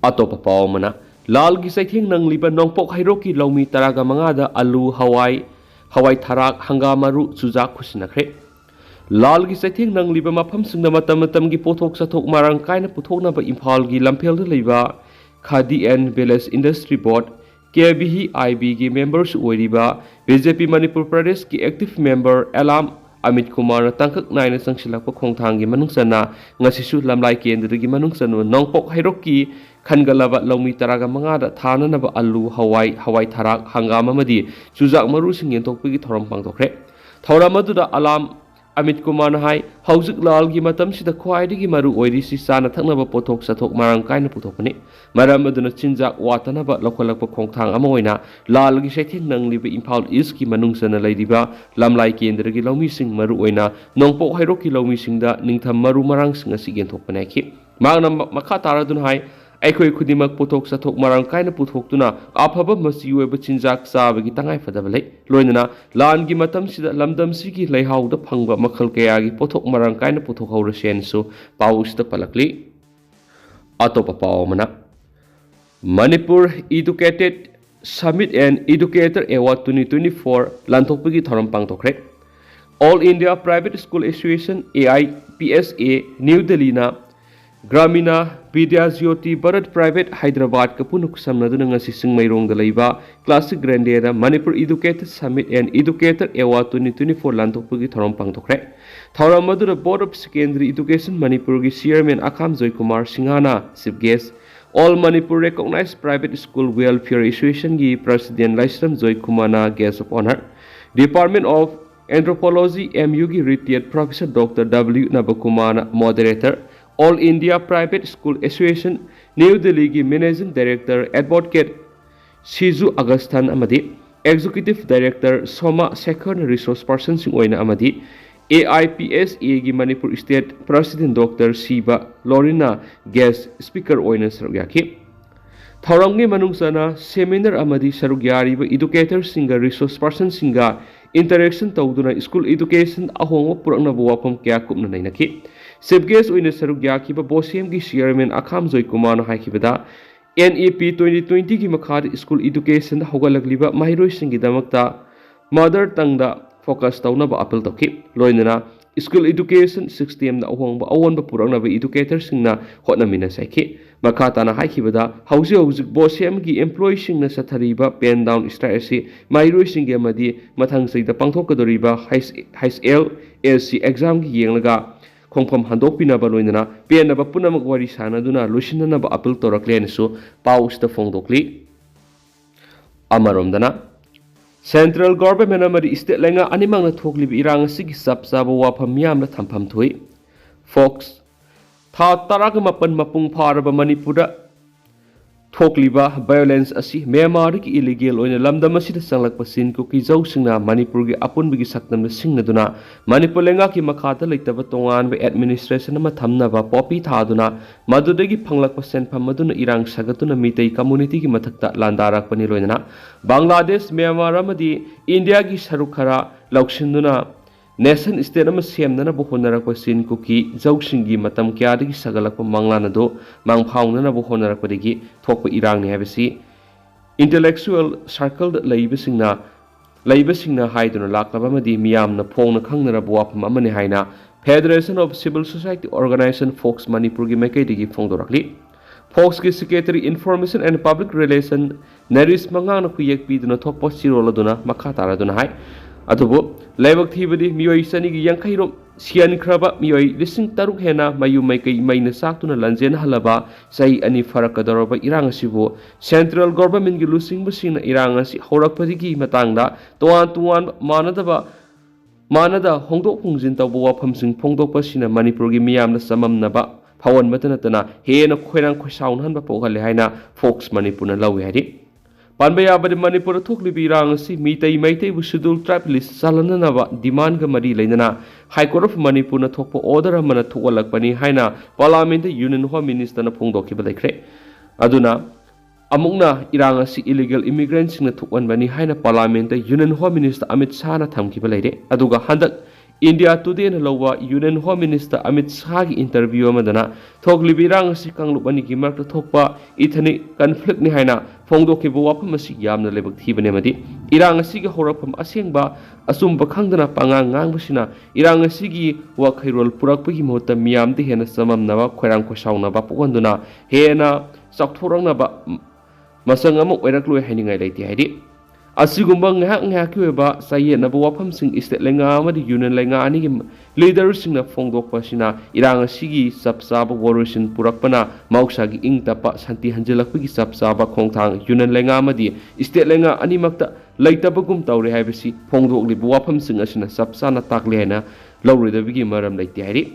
ꯑꯇꯣꯞꯄ ꯄꯥꯎ ꯑꯃꯅ, ꯂꯥꯜꯒꯤ ꯆꯩꯊꯦꯡ ꯅꯪꯂꯤꯕ ꯅꯣꯡꯄꯣꯛ ꯍꯩꯔꯣꯛꯀꯤ ꯂꯧꯃꯤ ꯇꯔꯥꯒ ꯃꯉꯥꯗ ꯑꯂꯨ, ꯍꯋꯥꯏ, ꯍꯋꯥꯏ ꯊꯔꯥꯛ, ꯍꯪꯒꯥꯝ ꯃꯔꯨ, ꯆꯨꯖꯥꯛ ꯈꯨꯠꯁꯤꯟꯅꯈ꯭ꯔꯦ꯫ ꯂꯥꯜꯒꯤ ꯆꯩꯊꯦꯡ ꯅꯪꯂꯤꯕ ꯃꯐꯝꯁꯤꯡꯗ ꯃꯇꯝ ꯃꯇꯝꯒꯤ ꯄꯣꯠꯊꯣꯛ ꯆꯥꯊꯣꯛ ꯃꯔꯥꯡ ꯀꯥꯏꯅ ꯄꯨꯊꯣꯛꯅꯕ ꯏꯝꯐꯥꯜꯒꯤ ꯂꯝꯐꯦꯜꯗ ꯂꯩꯕ Khadi and village industry board, K V I ꯕꯤꯒꯤ ꯃꯦꯝꯕꯔꯁꯨ ꯑꯣꯏꯔꯤꯕ ꯕꯤ ꯖꯦ ꯄꯤ ꯃꯅꯤꯄꯨꯔ ꯄ꯭ꯔꯗꯦꯁꯀꯤ ꯑꯦꯛꯇꯤꯚ ꯃꯦꯝꯕꯔ ꯑꯦꯂꯥꯝ ꯑꯃꯤꯠ ꯀꯨꯃꯥꯔꯅ ꯇꯥꯡꯀꯛ ꯅꯥꯏꯅ ꯆꯪꯁꯤꯜꯂꯛꯄ ꯈꯣꯡꯊꯥꯡꯒꯤ ꯃꯅꯨꯡ ꯆꯟꯅ ꯉꯁꯤꯁꯨ ꯂꯝꯂꯥꯏ ꯀꯦꯟꯗ꯭ꯔꯒꯤ ꯃꯅꯨꯡ ꯆꯟꯕ ꯅꯣꯡꯄꯣꯛ ꯍꯩꯔꯣꯛꯀꯤ ꯈꯟꯒꯠꯂꯕ ꯂꯧꯃꯤ ꯇꯔꯥꯒ ꯃꯉꯥꯗ ꯊꯥꯅꯅꯕ ꯑꯂꯨ, ꯍꯋꯥꯏ, ꯍꯋꯥꯏ ꯊꯔꯥꯛ, ꯍꯪꯒꯥꯝ ꯑꯃꯗꯤ ꯆꯨꯖꯥꯛ ꯃꯔꯨꯁꯤꯡ ꯌꯦꯟꯊꯣꯛꯄꯒꯤ ꯊꯧꯔꯝ ꯄꯥꯡꯊꯣꯛꯈ꯭ꯔꯦ꯫ ꯊꯧꯔꯝ ꯑꯗꯨꯗ ꯑꯂꯥꯝ ꯑꯃꯤꯠ ꯀꯨꯃꯥꯔꯅ ꯍꯥꯏ, ꯍꯧꯖꯤꯛ ꯂꯥꯜꯒꯤ ꯃꯇꯝꯁꯤꯗ ꯈ꯭ꯋꯥꯏꯗꯒꯤ ꯃꯔꯨ ꯑꯣꯏꯔꯤꯁꯤ ꯆꯥꯅ ꯊꯛꯅꯕ ꯄꯣꯠꯊꯣꯛ ꯆꯥꯊꯣꯛ ꯃꯔꯥꯡ ꯀꯥꯏꯅ ꯄꯨꯊꯣꯛꯄꯅꯤ꯫ ꯃꯔꯝ ꯑꯗꯨꯅ ꯆꯤꯟꯖꯥꯛ ꯋꯥꯠꯇꯅꯕ ꯂꯧꯈꯠꯂꯛꯄ ꯈꯣꯡꯊꯥꯡ ꯑꯃ ꯑꯣꯏꯅ ꯂꯥꯜꯒꯤ ꯆꯩꯊꯦꯡ ꯅꯪꯂꯤꯕ ꯏꯝꯐꯥꯜ ꯏꯁꯀꯤ ꯃꯅꯨꯡ ꯆꯟꯅ ꯂꯩꯔꯤꯕ ꯂꯝꯂꯥꯏ ꯀꯦꯟꯗ꯭ꯔꯒꯤ ꯂꯧꯃꯤꯁꯤꯡ, ꯃꯔꯨꯑꯣꯏꯅ ꯅꯣꯡꯄꯣꯛ ꯍꯩꯔꯣꯛꯀꯤ ꯂꯧꯃꯤꯁꯤꯡꯗ ꯅꯤꯡꯊꯝ ꯃꯔꯨ ꯃꯔꯥꯡꯁꯤꯡ ꯑꯁꯤ ꯌꯦꯟꯊꯣꯛꯄꯅꯤ ꯍꯥꯏꯈꯤ꯫ ꯃꯍꯥꯛꯅ ꯃ-, ꯃꯈꯥ ꯇꯥꯔꯗꯨꯅ ꯍꯥꯏ, ꯑꯩꯈꯣꯏ ꯈꯨꯗꯤꯡꯃꯛ ꯄꯣꯠꯊꯣꯛ ꯆꯥꯊꯣꯛ ꯃꯔꯥꯡ ꯀꯥꯏꯅ ꯄꯨꯊꯣꯛꯇꯨꯅ ꯑꯐꯕ ꯃꯆꯤ ꯑꯣꯏꯕ ꯆꯤꯟꯖꯥꯛ ꯆꯥꯕꯒꯤ ꯇꯉꯥꯏꯐꯗꯕ ꯂꯩ꯫ ꯂꯣꯏꯅꯅ ꯂꯥꯟꯒꯤ ꯃꯇꯝꯁꯤꯗ ꯂꯝꯗꯝꯁꯤꯒꯤ ꯂꯩꯍꯥꯎꯗ ꯐꯪꯕ ꯃꯈꯜ ꯀꯌꯥꯒꯤ ꯄꯣꯠꯊꯣꯛ ꯃꯔꯥꯡ ꯀꯥꯏꯅ ꯄꯨꯊꯣꯛꯍꯧꯔꯁꯦꯅꯁꯨ ꯄꯥꯎ ꯑꯁꯤꯗ ꯄꯜꯂꯛꯂꯤ꯫ ꯑꯇꯣꯞꯄ ꯄꯥꯎ ꯑꯃꯅ, Manipur Educated Summit and Educator Award twenty twenty-four ꯂꯥꯟꯊꯣꯛꯄꯒꯤ ꯊꯧꯔꯝ ꯄꯥꯡꯊꯣꯛꯈ꯭ꯔꯦ꯫ All India Private School Association, A I P S A, new ꯗꯦꯜꯂꯤꯅ ꯒ꯭ꯔꯥꯃꯤꯅꯥ ꯕꯤꯗ꯭ꯌꯥ ꯖ꯭ꯌꯣꯇꯤ ꯚꯥꯔꯠ ꯄ꯭ꯔꯥꯏꯚꯦꯠ ꯍꯥꯏꯗ꯭ꯔꯕꯥꯗꯀ ꯄꯨꯟꯅ ꯈꯨꯠꯁꯝꯅꯗꯨꯅ ꯉꯁꯤ ꯆꯤꯡꯃꯩꯔꯣꯡꯗ ꯂꯩꯕ classic grande Manipur Educated Summit and Educator Award twenty twenty-four ꯂꯥꯟꯊꯣꯛꯄꯒꯤ ꯊꯧꯔꯝ ꯄꯥꯡꯊꯣꯛꯈ꯭ꯔꯦ꯫ ꯊꯧꯔꯝ ꯑꯗꯨꯗ Board of Secondary Education ꯃꯅꯤꯄꯨꯔꯒꯤ ꯆꯤꯌꯔꯃꯦꯟ ꯑꯈꯥꯝ ꯖꯣꯏꯀꯨꯃꯥꯔ ꯁꯤꯡꯍꯅ chief guest, All Manipur Recognized Private School Welfare Associationꯒꯤ president ꯂꯥꯏꯁ꯭ꯔꯝ ꯖꯣꯏꯀꯨꯃꯥꯔꯅ guest of honour, Department of Anthropology, M Uꯒꯤ retired professor Doctor W ꯅꯕꯀꯨꯃꯥꯔꯅ moderator, All India Private School Association, new ꯗꯦꯜꯂꯤꯒꯤ managing director advocate ꯁꯤꯖꯨ ꯑꯒꯁꯊꯟ ꯑꯃꯗꯤ Executive Director ꯁꯣꯃꯥ ꯁꯦꯈꯔꯅ Resource Personꯁꯤꯡ ꯑꯣꯏꯅ ꯑꯃꯗꯤ A I P S Aꯒꯤ Manipur State President Doctor ꯁꯤꯕ ꯂꯣꯔꯤꯟꯅ Guest Speaker ꯑꯣꯏꯅ ꯁꯔꯨꯛ ꯌꯥꯈꯤ꯫ ꯊꯧꯔꯝꯒꯤ ꯃꯅꯨꯡ ꯆꯟꯅ seminar ꯑꯃꯗꯤ ꯁꯔꯨꯛ ꯌꯥꯔꯤꯕ educatorꯁꯤꯡꯒ resource personꯁꯤꯡꯒ interaction ꯇꯧꯗꯨꯅ school education ꯑꯍꯣꯡꯕ ꯄꯨꯔꯛꯅꯕ ꯋꯥꯐꯝ ꯀꯌꯥ ꯀꯨꯞꯅ ꯅꯩꯅꯈꯤ꯫ Chief Guest ꯑꯣꯏꯅ ꯁꯔꯨꯛ ꯌꯥꯈꯤꯕ BOSEMꯒꯤ Chairman ꯑꯈꯥꯝ ꯖꯣꯏꯀꯨꯃꯥꯔꯅ ꯍꯥꯏꯈꯤꯕꯗ, N E P twenty twentyꯒꯤ ꯃꯈꯥꯗ school educationꯗ ꯍꯧꯒꯠꯂꯛꯂꯤꯕ ꯃꯍꯩꯔꯣꯏꯁꯤꯡꯒꯤꯗꯃꯛꯇ mother tongueꯗ focus ꯇꯧꯅꯕ appeal ꯇꯧꯈꯤ꯫ ꯂꯣꯏꯅꯅ school education systemꯗ ꯑꯍꯣꯡꯕ ꯑꯑꯣꯟꯕ ꯄꯨꯔꯛꯅꯕ educatorꯁꯤꯡꯅ ꯍꯣꯠꯅꯃꯤꯟꯅꯁꯤ ꯍꯥꯏꯈꯤ꯫ ꯃꯈꯥ ꯇꯥꯅ ꯍꯥꯏꯈꯤꯕꯗ, ꯍꯧꯖꯤꯛ ꯍꯧꯖꯤꯛ BOSEMꯒꯤ employeeꯁꯤꯡꯅ ꯆꯠꯊꯔꯤꯕ pen down strike ꯑꯁꯤ ꯃꯍꯩꯔꯣꯏꯁꯤꯡꯒꯤ ꯑꯃꯗꯤ ꯃꯊꯪ ꯆꯍꯤꯗ ꯄꯥꯡꯊꯣꯛꯀꯗꯧꯔꯤꯕ H L S C examꯒꯤ ꯌꯦꯡꯂꯒ ꯈꯣꯡꯐꯝ ꯍꯟꯗꯣꯛꯄꯤꯅꯕ ꯂꯣꯏꯅꯅ ꯄꯦꯟꯅꯕ ꯄꯨꯝꯅꯃꯛ ꯋꯥꯔꯤ ꯁꯥꯟꯅꯗꯨꯅ ꯂꯣꯏꯁꯤꯟꯅꯅꯕ appeal ꯇꯧꯔꯛꯂꯦ ꯍꯥꯏꯅꯁꯨ ꯄꯥꯎ ꯑꯁꯤꯗ ꯐꯣꯡꯗꯣꯛꯂꯤ꯫ ꯑꯃꯔꯣꯝꯗꯅ, central government ꯑꯃꯗꯤ state ꯂꯩꯉꯥꯛ ꯑꯅꯤꯃꯛꯅ ꯊꯣꯛꯂꯤꯕ ꯏꯔꯥꯡ ꯑꯁꯤꯒꯤ ꯆꯞ ꯆꯥꯕ ꯋꯥꯐꯝ ꯃꯤꯌꯥꯝꯅ ꯊꯝꯐꯝ ꯊꯣꯛꯏ꯫ Fox, ꯊꯥ ꯇꯔꯥꯒ ꯃꯥꯄꯟ ꯃꯄꯨꯡ ꯐꯥꯔꯕ ꯃꯅꯤꯄꯨꯔꯗ ꯊꯣꯛꯂꯤꯕ violence ꯑꯁꯤ ꯃ꯭ꯌꯥꯟꯃꯥꯔꯗꯒꯤ illegal ꯑꯣꯏꯅ ꯂꯝꯗꯝ ꯑꯁꯤꯗ ꯆꯪꯂꯛꯄ ꯆꯤꯟ ꯀꯨꯀꯤ ꯖꯧꯁꯤꯡꯅ ꯃꯅꯤꯄꯨꯔꯒꯤ ꯑꯄꯨꯟꯕꯒꯤ ꯁꯛꯇꯝꯗ ꯁꯤꯡꯅꯗꯨꯅ ꯃꯅꯤꯄꯨꯔ ꯂꯩꯉꯥꯛꯀꯤ ꯃꯈꯥꯗ ꯂꯩꯇꯕ ꯇꯣꯉꯥꯟꯕ administration ꯑꯃ ꯊꯝꯅꯕ poppy ꯊꯥꯗꯨꯅ ꯃꯗꯨꯗꯒꯤ ꯐꯪꯂꯛꯄ ꯁꯦꯟꯐꯝ ꯑꯗꯨꯅ ꯏꯔꯥꯡ ꯁꯥꯒꯠꯇꯨꯅ ꯃꯤꯇꯩ communityꯒꯤ ꯃꯊꯛꯇ ꯂꯥꯟꯗꯥꯔꯛꯄꯅꯤ꯫ ꯂꯣꯏꯅꯅ ꯕꯪꯒ꯭ꯂꯥꯗꯦꯁ, ꯃ꯭ꯌꯥꯟꯃꯥꯔ ꯑꯃꯗꯤ ꯏꯟꯗꯤꯌꯥꯒꯤ ꯁꯔꯨꯛ ꯈꯔ ꯂꯧꯁꯤꯟꯗꯨꯅ nation state ꯑꯃ ꯁꯦꯝꯅꯅꯕ ꯍꯣꯠꯅꯔꯛꯄ ꯆꯤꯟ ꯀꯨꯀꯤ ꯖꯧꯁꯤꯡꯒꯤ ꯃꯇꯝ ꯀꯌꯥꯗꯒꯤ ꯁꯥꯒꯠꯂꯛꯄ ꯃꯪꯂꯥꯟ ꯑꯗꯨ ꯃꯥꯡꯐꯥꯎꯅꯅꯕ ꯍꯣꯠꯅꯔꯛꯄꯗꯒꯤ ꯊꯣꯛꯄ ꯏꯔꯥꯡꯅꯤ ꯍꯥꯏꯕꯁꯤ intellectual circleꯗ ꯂꯩꯕꯁꯤꯡꯅ, ꯂꯩꯕꯁꯤꯡꯅ ꯍꯥꯏꯗꯨꯅ ꯂꯥꯛꯂꯕ ꯑꯃꯗꯤ ꯃꯤꯌꯥꯝꯅ ꯐꯣꯡꯅ ꯈꯪꯅꯔꯕ ꯋꯥꯐꯝ ꯑꯃꯅꯤ ꯍꯥꯏꯅ Federation of Civil Society Organisation, Fox, ꯃꯅꯤꯄꯨꯔꯒꯤ ꯃꯥꯏꯀꯩꯗꯒꯤ ꯐꯣꯡꯗꯣꯔꯛꯂꯤ꯫ Foxꯀꯤ Secretary Information and Public Relation ꯅꯔꯤꯁ ꯃꯉꯥꯡꯅ ꯈꯨꯌꯦꯛ ꯄꯤꯗꯨꯅ ꯊꯣꯛꯄ ꯆꯤꯔꯣꯜ ꯑꯗꯨꯅ ꯃꯈꯥ ꯇꯥꯔꯗꯨꯅ ꯍꯥꯏ, ꯑꯗꯨꯕꯨ ꯂꯥꯏꯕꯛ ꯊꯤꯕꯗꯤ ꯃꯤꯑꯣꯏ ꯆꯅꯤꯒꯤ ꯌꯥꯡꯈꯩ ꯔꯣꯝ ꯁꯤꯍꯟꯈ꯭ꯔꯕ ꯃꯤꯑꯣꯏ ꯂꯤꯁꯤꯡ ꯇꯔꯨꯛ ꯍꯦꯟꯅ ꯃꯌꯨꯝ ꯃꯩꯀꯩ ꯃꯩꯅ ꯆꯥꯛꯇꯨꯅ ꯂꯥꯟꯖꯦꯟꯍꯜꯂꯕ ꯆꯍꯤ ꯑꯅꯤ ꯐꯥꯔꯛꯀꯗꯧꯔꯕ ꯏꯔꯥꯡ ꯑꯁꯤꯕꯨ central governmentꯀꯤ ꯂꯨꯆꯤꯡꯕꯁꯤꯡꯅ ꯏꯔꯥꯡ ꯑꯁꯤ ꯍꯧꯔꯛꯄꯗꯒꯤ ꯃꯇꯥꯡꯗ ꯇꯣꯉꯥꯟ ꯇꯣꯉꯥꯟꯕ ꯃꯥꯟꯅꯗꯕ, ꯃꯥꯟꯅꯗ ꯍꯣꯡꯗꯣꯛ ꯍꯣꯡꯖꯤꯟ ꯇꯧꯕ ꯋꯥꯐꯝꯁꯤꯡ ꯐꯣꯡꯗꯣꯛꯄ ꯑꯁꯤꯅ ꯃꯅꯤꯄꯨꯔꯒꯤ ꯃꯤꯌꯥꯝꯗ ꯆꯃꯝꯅꯕ ꯐꯥꯎꯍꯟꯕꯇ ꯅꯠꯇꯅ ꯍꯦꯟꯅ ꯈꯣꯏꯔꯥꯡ ꯈꯣꯏꯁꯥꯎꯅꯍꯟꯕ ꯄꯣꯛꯍꯜꯂꯦ ꯍꯥꯏꯅ Fox ꯃꯅꯤꯄꯨꯔꯅ ꯂꯧꯏ ꯍꯥꯏꯔꯤ꯫ ꯄꯟꯕ ꯌꯥꯕꯗꯤ, ꯃꯅꯤꯄꯨꯔꯗ ꯊꯣꯛꯂꯤꯕ ꯏꯔꯥꯡ ꯑꯁꯤ Meitei ꯃꯩꯇꯩꯕꯨ Scheduled Tribe list ꯆꯜꯍꯟꯅꯅꯕ demand ꯒ ꯃꯔꯤ ꯂꯩꯅꯅ High Court of ꯃꯅꯤꯄꯨꯔꯅ ꯊꯣꯛꯄ order ꯑꯃꯅ ꯊꯣꯛꯍꯜꯂꯛꯄꯅꯤ ꯍꯥꯏꯅ Parliament ꯇ Union Home Minister ꯅ ꯐꯣꯡꯗꯣꯛꯈꯤꯕ ꯂꯩꯈ꯭ꯔꯦ꯫ ꯑꯗꯨꯅ ꯑꯃꯨꯛꯅ ꯏꯔꯥꯡ ꯑꯁꯤ illegal immigrant ꯁꯤꯡꯅ ꯊꯣꯛꯍꯟꯕꯅꯤ ꯍꯥꯏꯅ Parliament ꯇ Union Home Minister ꯑꯃꯤꯠ ꯁꯥꯍꯅ ꯊꯝꯈꯤꯕ ꯂꯩꯔꯦ꯫ ꯑꯗꯨꯒ ꯍꯟꯗꯛ India Today ꯅ ꯂꯧꯕ Union Home Minister Amit ꯁꯥꯍꯒꯤ interview ꯑꯃꯗꯅ ꯊꯣꯛꯂꯤꯕ ꯏꯔꯥꯡ ꯑꯁꯤ ꯀꯥꯡꯂꯨꯞ ꯑꯅꯤꯒꯤ ꯃꯔꯛꯇ ꯊꯣꯛꯄ ethnic conflict ꯅꯤ ꯍꯥꯏꯅ ꯐꯣꯡꯗꯣꯛꯈꯤꯕ ꯋꯥꯐꯝ ꯑꯁꯤ ꯌꯥꯝꯅ ꯂꯥꯏꯕꯛ ꯊꯤꯕꯅꯤ, ꯑꯃꯗꯤ ꯏꯔꯥꯡ ꯑꯁꯤꯒꯤ ꯍꯧꯔꯛꯐꯝ ꯑꯁꯦꯡꯕ ꯑꯆꯨꯝꯕ ꯈꯪꯗꯅ ꯄꯉꯥꯡ ꯉꯥꯡꯕꯁꯤꯅ ꯏꯔꯥꯡ ꯑꯁꯤꯒꯤ ꯋꯥꯈꯩꯔꯣꯜ ꯄꯨꯔꯛꯄꯒꯤ ꯃꯍꯨꯠꯇ ꯃꯤꯌꯥꯝꯗ ꯍꯦꯟꯅ ꯆꯃꯝꯅꯕ, ꯈꯣꯏꯔꯥꯡ ꯈꯣꯏꯁꯥꯎꯅꯕ ꯄꯣꯛꯍꯟꯗꯨꯅ ꯍꯦꯟꯅ ꯆꯥꯎꯊꯣꯔꯛꯅꯕ ꯃꯆꯪ ꯑꯃ ꯑꯣꯏꯔꯛꯂꯣꯏ ꯍꯥꯏꯅꯤꯡꯉꯥꯏ ꯂꯩꯇꯦ ꯍꯥꯏꯔꯤ꯫ ꯑꯁꯤꯒꯨꯝꯕ ꯉꯥꯏꯍꯥꯛ ꯉꯥꯏꯍꯥꯛꯀꯤ ꯑꯣꯏꯕ ꯆꯌꯦꯠꯅꯕ ꯋꯥꯐꯝꯁꯤꯡ state ꯂꯩꯉꯥꯛ ꯑꯃꯗꯤ Union ꯂꯩꯉꯥꯛ ꯑꯅꯤꯒꯤ leader ꯁꯤꯡꯅ ꯐꯣꯡꯗꯣꯛꯄ ꯑꯁꯤꯅ ꯏꯔꯥꯡ ꯑꯁꯤꯒꯤ ꯆꯞ ꯆꯥꯕ ꯋꯥꯔꯣꯏꯁꯤꯟ ꯄꯨꯔꯛꯄꯅ ꯃꯍꯧꯁꯥꯒꯤ ꯏꯪ ꯇꯞꯄ ꯁꯥꯟꯇꯤ ꯍꯟꯖꯤꯜꯂꯛꯄꯒꯤ ꯆꯞ ꯆꯥꯕ ꯈꯣꯡꯊꯥꯡ Union ꯂꯩꯉꯥꯛ ꯑꯃꯗꯤ state ꯂꯩꯉꯥꯛ ꯑꯅꯤꯃꯛꯇ ꯂꯩꯇꯕꯒꯨꯝ ꯇꯧꯔꯦ ꯍꯥꯏꯕꯁꯤ ꯐꯣꯡꯗꯣꯛꯂꯤꯕ ꯋꯥꯐꯝꯁꯤꯡ ꯑꯁꯤꯅ ꯆꯞ ꯆꯥꯅ ꯇꯥꯛꯂꯦ ꯍꯥꯏꯅ ꯂꯧꯔꯣꯏꯗꯕꯒꯤ ꯃꯔꯝ ꯂꯩꯇꯦ ꯍꯥꯏꯔꯤ꯫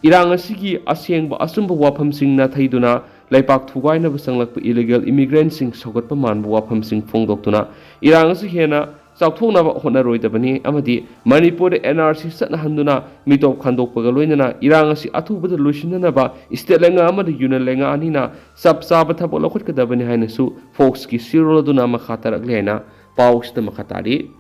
ꯏꯔꯥꯡ ꯑꯁꯤꯒꯤ ꯑꯁꯦꯡꯕ ꯑꯆꯨꯝꯕ ꯋꯥꯐꯝꯁꯤꯡ ꯅꯥꯊꯩꯗꯨꯅ ꯂꯩꯄꯥꯛ ꯊꯨꯒꯥꯏꯅꯕ ꯆꯪꯂꯛꯄ illegal immigrant ꯁꯤꯡ ꯁꯧꯒꯠꯄ ꯃꯥꯟꯕ ꯋꯥꯐꯝꯁꯤꯡ ꯐꯣꯡꯗꯣꯛꯇꯨꯅ ꯏꯔꯥꯡ ꯑꯁꯤ ꯍꯦꯟꯅ ꯆꯥꯎꯊꯣꯛꯅꯕ ꯍꯣꯠꯅꯔꯣꯏꯗꯕꯅꯤ ꯑꯃꯗꯤ ꯃꯅꯤꯄꯨꯔꯗ N R C ꯆꯠꯅꯍꯟꯗꯨꯅ ꯃꯤꯇꯣꯞ ꯈꯟꯗꯣꯛꯄꯒ ꯂꯣꯏꯅꯅ ꯏꯔꯥꯡ ꯑꯁꯤ ꯑꯊꯨꯕꯗ ꯂꯣꯏꯁꯤꯟꯅꯅꯕ state ꯂꯩꯉꯥꯛ ꯑꯃꯗꯤ Union ꯂꯩꯉꯥꯛ ꯑꯅꯤꯅ ꯆꯞ ꯆꯥꯕ ꯊꯕꯛ ꯂꯧꯈꯠꯀꯗꯕꯅꯤ ꯍꯥꯏꯅꯁꯨ Fox ꯀꯤ ꯁꯤꯔꯣꯜ ꯑꯗꯨꯅ ꯃꯈꯥ ꯇꯥꯔꯛꯂꯤ ꯍꯥꯏꯅ ꯄꯥꯎꯁꯤꯗ ꯃꯈꯥ ꯇꯥꯔꯤ꯫